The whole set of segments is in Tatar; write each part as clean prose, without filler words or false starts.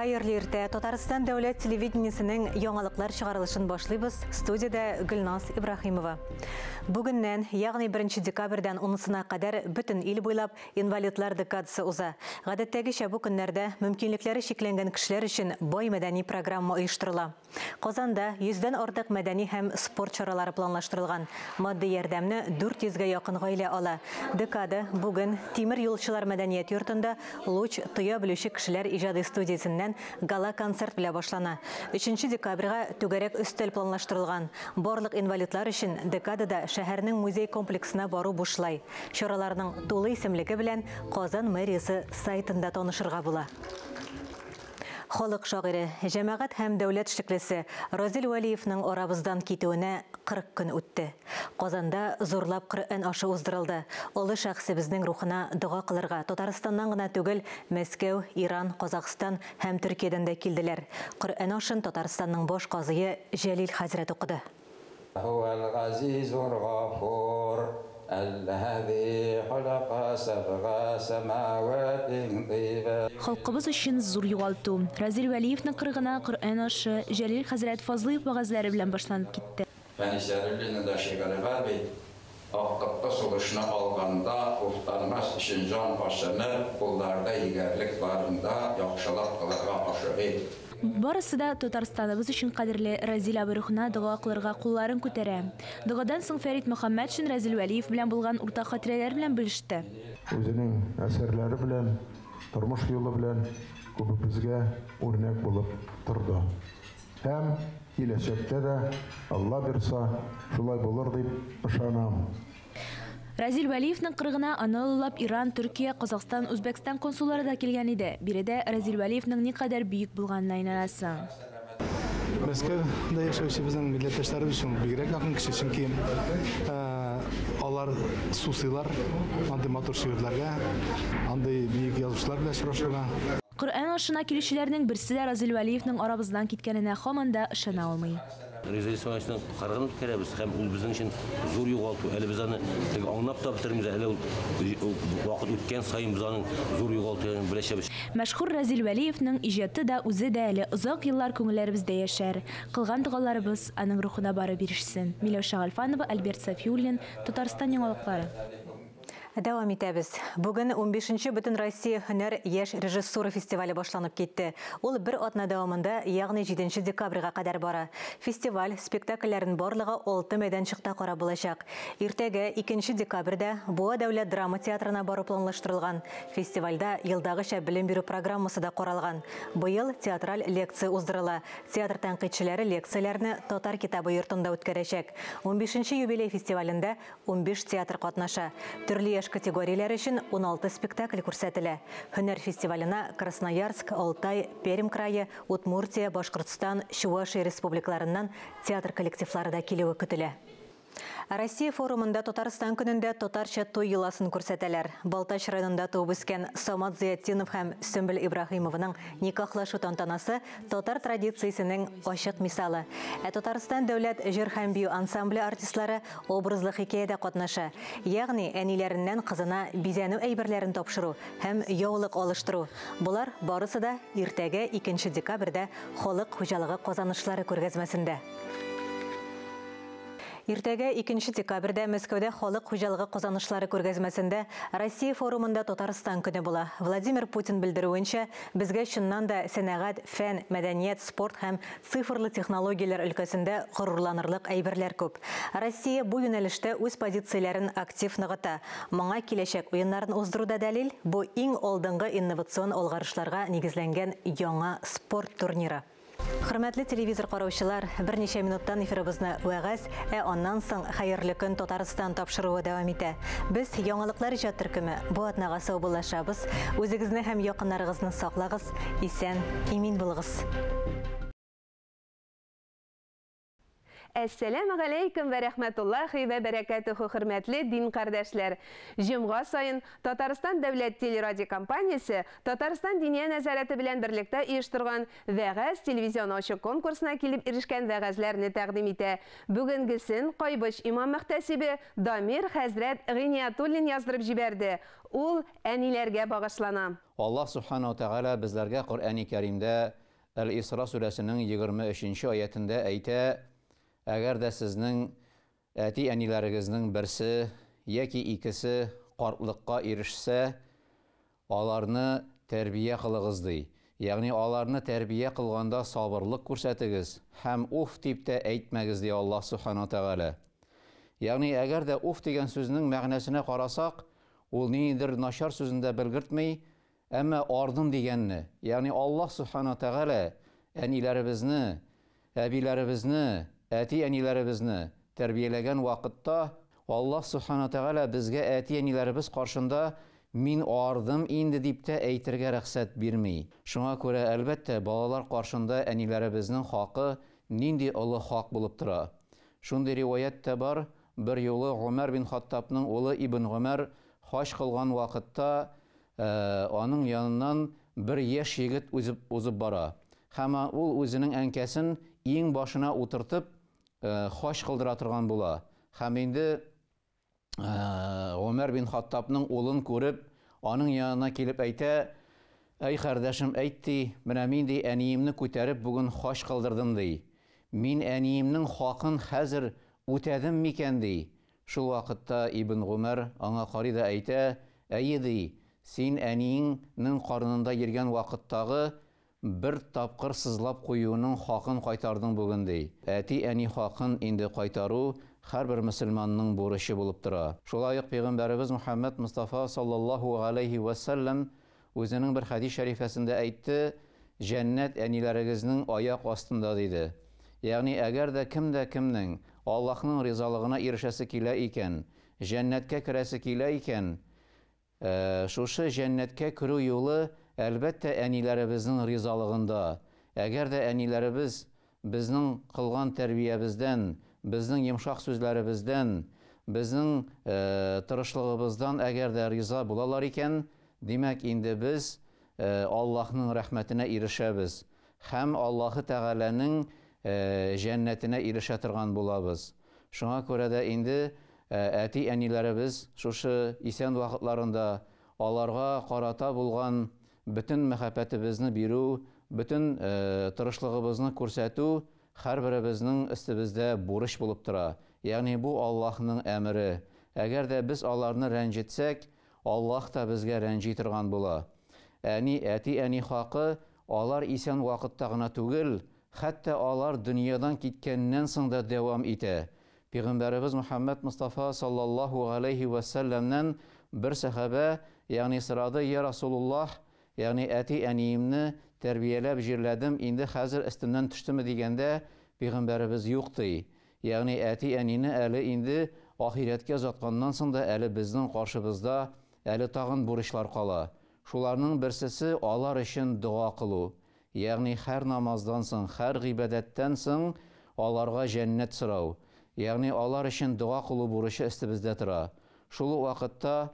Хәерле иртә. Татарстан дәүләт телевидениесенең яңалыклар чыгарылышын башлыйбыз. Студиядә Гөлназ Ибраһимова. Бүгеннән, ягъни 1 декабрьдән 10-сына кадәр бөтен ил буйлап инвалидлар декадасы уза. Гадәттәгечә бу көннәрдә мөмкинлекләре чикләнгән кешеләр өчен бай мәдәни программа оештырыла. Казанда 100дән артык мәдәни һәм спорт чаралары планлаштырылган. Матди ярдәмне 400гә якын гаилә ала. Декада бүген Тимер юлчылар мәдәният йортында Луч тоя белүче кешеләр иҗади студиясеннән гала-концерт белән башлана. 3 декабрьгә түгәрәк өстәл планлаштырылган. Барлык инвалидлар өчен декадада шәһәрнең музей комплексына бару бушлай. Чараларның тулы исемлеге белән Казан мэриясе сайтында танышырга була. Халык шагыйре, җәмәгать һәм дәүләт эшлеклесе Разил Вәлиевның арабыздан китүенә 40 көн үтте. Казанда зурлап Коръән ашы уздырылды. Олы шәхсебезнең рухына дога кылырга Татарстаннан гына түгел, Мәскәү, Иран, Казахстан һәм Төркиядән дә килделәр. Коръән ашын Татарстанның баш казые Җәлил хәзрәт укыды. هو العزيز الغفور الذي خلق سبع سماوات طباقا. Халкыбыз өчен зур югалту. Разил Вәлиевның кырыгына Коръән ашы Җәлил хәзрәт Фазлыев вәгазьләре белән башланып китте. Фәнис Яруллинның да шигыре бар бит. Актыккы сулышны алганда, уфтанмас өчен җан ачынып, кулларда егәрлек барында яхшылык кылырга ашыгыйк. Барысы да Татарстаныбыз өчен кадерле Разил абый рухына дога кылырга кулларын күтәрә. Догадан соң Фәрит Мөхәммәтшин Разил Вәлиев белән булган уртак хатирәләр белән бүлеште. Үзенең әсәрләре белән, тормыш юлы белән күбебезгә үрнәк булып торды. Һәм киләчәктә дә, Алла бирса, шулай булыр дип ышанам. Разил Вәлиевның кырыгына аны олылап Иран, Төркия, Казахстан, Үзбәкстан консуллары да килгән иде. Биредә Разил Вәлиевның никадәр бөек булганына инанасың. Мәскәүдә яшәүче безнең милләттәшләребез өчен бигрәк якын кеше, чөнки алар сусыйлар андый матур шигырьләргә, андый бөек язучылар белән очрашырга. Коръән ашына килүчеләрнең берсе дә Разил Вәлиевның арабыздан киткәненә һаман да ышана алмый. Разил Исмаиловичның кырыгын үткәрәбез һәм ул безнең өчен зур югалту. Әле без аны теге аңлап та бетермибез, әле ул вакыт үткән саен без аның зур югалтуын беләчәбез. Мәшһүр Разил Вәлиевның иҗаты да, үзе дә әле озак еллар күңелләребездә яшәр. Кылган догаларыбыз аның рухына барып ирешсен. Миләүшә Галфанова, Альберт Сафиуллин, Татарстан яңалыклары. Дәвам итәбез. Бүген 15нче Бөтенроссия һөнәр яшь режиссура фестивале башланып китте. Ул бер атна дәвамында, ягъни 7 декабрьгә кадәр бара. Фестиваль спектакльләрен барлыгы 6 мәйданчыкта карап булачак. Иртәгә 2 декабрьдә Буа дәүләт драма театрына бару планлаштырылган. Фестивальдә елдагыча белем бирү программасы да каралган. Быел театраль лекция уздырыла. Театр тәнкыйтьчеләре лекцияләрне Татар китабы йортында үткәрәчәк. 15нче юбилей фестивалендә 15 театр катнаша. Төрле яшь категорияләре өчен 16 спектакль күрсәтелә. Һөнәр фестиваленә Красноярск, Алтай, Пермь крае, Удмуртия, Башкортстан, Чувашия республикаларыннан театр коллективлары да килүе көтелә. Россия форумында Татарстан көнендә татарча туй йоласын күрсәтәләр. Балтач районында туып үскән Самат Зыятдинов һәм Сөмбел Ибраһимованың никахлашу тантанасы татар традициясенең ачык мисалы. Ә Татарстан дәүләт җыр һәм бию ансамбле артистлары образлы хикәядә катнаша. Ягъни әниләреннән кызына бизәнү әйберләрен тапшыру һәм яулык алыштыру. Болар барысы да иртәгә 2 декабрьдә халык хуҗалыгы казанышлары күргәзмәсендә. Иртәгә 2 декабрьдә Мәскәүдә халык хуҗалыгы казанышлары күргәзмәсендә Россия форумында Татарстан көне була. Владимир Путин белдерүенчә, безгә чыннан да сәнәгать, фән, мәдәният, спорт һәм цифрлы технологияләр өлкәсендә горурланырлык әйберләр күп. Россия бу юнәлештә үз позицияләрен актив ныгыта. Моңа киләчәк уеннарын уздыру да дәлил, бу иң алдынгы инновацион алгарышларга нигезләнгән яңа спорт турниры. Хөрмәтле телевизор караучылар, берничә минуттан эфирыбызны вәгазь, ә аннан соң Хәерле көн Татарстан тапшыруы дәвам итә. Без яңалыклар иҗат төркеме бу атнага саубуллашабыз. Үзегезне һәм якыннарыгызны саклагыз, исән, имин булыгыз. Әссәләмү галәйкүм вә рәхмәтуллаһи вә бәрәкәтүһү, хөрмәтле дин кардәшләр. Җомга саен Татарстан дәүләт телерадиокомпаниясе Татарстан Диния нәзарәте белән берлектә оештырган Вәгазь телевизион ачык конкурсына килеп ирешкән вәгазьләрне тәкъдим итә. Бүгенгесен Кайбыч имам-мөхтәсибе Дамир хәзрәт Гыйниятуллин яздырып җибәрде. Ул әниләргә багышлана. Аллаһ Субханаһу ва Тәгалә безләргә Коръәни Кәримдә Әл-Исра сүрәсенең 23 аятендә әйтә: Әгәр дә сезнең әти-әниләрегезнең берсе яки икесе картлыкка ирешсә, аларны тәрбия кылыгыз, ди. Ягъни аларны тәрбия кылганда сабырлык күрсәтегез һәм уф дип тә әйтмәгез, ди Аллаһ Субханаһу ва Тәгалә. Ягъни әгәр дә уф дигән сүзнең мәгънәсенә карасак, ул ниндидер начар сүзен дә белгертми, әмма ардым дигәнне, ягъни Аллаһ Субханаһу ва Тәгалә әниләребезне, әбиләребезне, әти-әниләребезне тәрбияләгән вакытта Аллаһ Субханаһу ва Тәгалә безгә әти-әниләребез каршында мин ардым инде дип тә әйтергә рөхсәт бирми. Шуңа күрә, әлбәттә, балалар каршында әниләребезнең хакы нинди олы хак булып тора. Шундый риваять тә бар, бер юлы Гомәр бин Хаттабның улы Ибн Гомәр хаҗ кылган вакытта аның яныннан бер яшь егет узып бара. Һәм ул үзенең әнкәсен иң башына утыртып хаҗ кылдыра торган була. Һәм инде Гомәр бин Хаттабның улын күреп, аның янына килеп әйтә: "Әй кардәшем, әйт, ди, менә мин, ди, әниемне күтәреп бүген хаҗ кылдырдым, ди. Мин әниемнең хакын хәзер үтәдем микән, ди. Шул вакытта Ибн Гомәр аңа карый да әйтә: "Әйе, ди, син әниеңнең карынында йөргән вакыттагы бер тапкыр сызлап куюының хакын кайтардың бүген, ди. Әти-әни хакын инде кайтару һәрбер мөселманның бурычы булып тора. Шулай ук Пәйгамбәребез Мухаммад Мустафа саллаллаһу алейхи ва саллям үзенең бер хәдис шәрифәсендә әйтте: "Җәннәт әниләрегезнең аяк астында", диде. Ягъни әгәр дә кем дә кемнең Аллаһның ризалыгына ирешәсе килә икән, җәннәткә керәсе килә икән, шушы җәннәткә керү юлы әлбәттә әниләребезнең ризалыгында. Әгәр дә әниләребез безнең кылган тәрбиябездән, безнең йомшак сүзләребездән, безнең тырышлыгыбыздан әгәр дә риза булалар икән, димәк инде без Аллаһның рәхмәтенә ирешәбез һәм Аллаһы Тәгаләнең җәннәтенә ирешә торган булабыз. Шуңа күрә дә инде әти-әниләребез шушы исән вакытларында аларга карата булган бөтен мәхәббәтебезне бирү, бөтен тырышлыгыбызны күрсәтү һәрберебезнең өстебездә бурыч булып тора. Ягъни бу Аллаһның әмере. Әгәр дә без аларны рәнҗетсәк, Аллаһ та безгә рәнҗи торган була. Әни, әти-әни хакы алар исән вакытта гына түгел, хәтта алар дөньядан киткәннән соң да дәвам итә. Пәйгамбәребез Мухаммад Мустафа саллаллаһу алейхи ва саллямнан бер сәхабә, ягъни сорады: "Я Расулуллаһ, ягъни әти-әниемне тәрбияләп җирләдем, инде хәзер өстемнән төштеме?" дигәндә, Пәйгамбәребез юк ди. Ягъни әти-әнине әле инде ахирәткә озатканнан соң да әле безнең каршыбызда әле тагын бурычлар кала. Шуларның берсесе алар өчен дога кылу. Ягъни һәр намаздан соң, һәр гыйбадәттән соң аларга җәннәт сорау. Ягъни алар өчен дога кылу бурычы өстебездә тора. Шул ук вакытта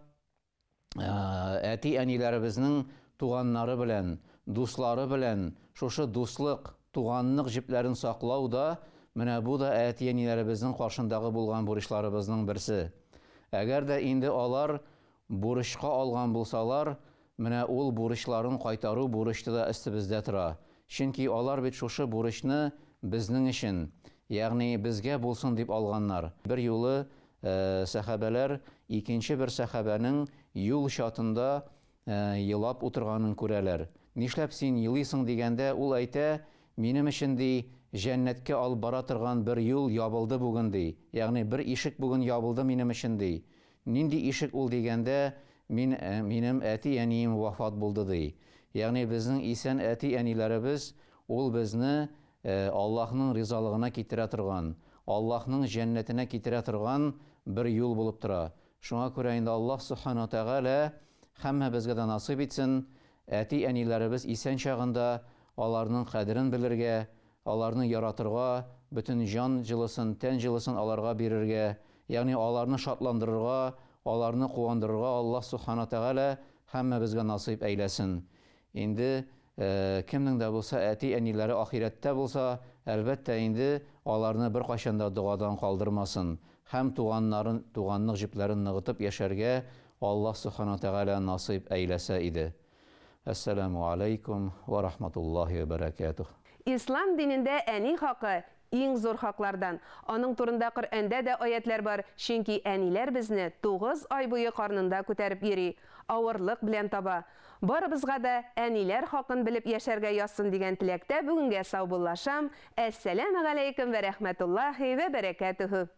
әти-әниләребезнең туганнары белән, дуслары белән шушы дуслык, туганлык җепләрен саклау да, менә бу да әти-әниләребезнең каршындагы булган бурычларыбызның берсе. Әгәр дә инде алар бурычка алган булсалар, менә ул бурычларын кайтару бурычы да өстебездә тора. Чөнки алар бит шушы бурычны безнең өчен, ягъни безгә булсын дип алганнар. Бер юлы сәхабәләр икенче бер сәхабәнең юл чатында елап утырганын күрәләр. Нишләп син елыйсың дигәндә, ул әйтә: "Минем өчен, ди, җәннәткә алып бара торган бер юл ябылды бүген, ди. Ягъни бер ишек бүген ябылды минем өчен, ди. Нинди ишек ул дигәндә, минем әти-әнием вафат булды, ди. Ягъни безнең исән әти-әниләребез ул безне Аллаһның ризалыгына китерә торган, Аллаһның җәннәтенә китерә торган бер юл булып тора. Шуңа күрә инде Аллаһ Субханаһу ва Тәгалә һәммәбезгә дә насыйп итсен, әти-әниләребез исән чагында аларның кадерен белергә, аларны яратырга, бөтен җан җылысын, тән җылысын аларга бирергә, ягъни аларны шатландырырга, аларны куандырырга Аллаһ Субхана Тәгалә һәммәбезгә насыйп әйләсен. Инде кемнең дә булса әти-әниләре ахирәттә булса, әлбәттә инде аларны беркайчан да догадан калдырмасын һәм туганнарын, туганлык җепләрен ныгытып яшәргә Аллаһ Субхана Тәгалә насыйп әйләсә иде. Әссәламу алейкум ва рахматуллахи ва бәрәкәтүһ. Ислам динендә әни хакы иң зур хаклардан. Аның турында Коръәндә дә аятлар бар, чөнки әниләр безне 9 ай буе карнында күтәреп йөри, авырлык белән таба. Барыбызга да әниләр хакын белеп яшәргә язсын дигән теләктә бүгенгә саубуллашам. Әссәламу галәйкүм вә рәхмәтуллахи вә бәрәкәтүһ.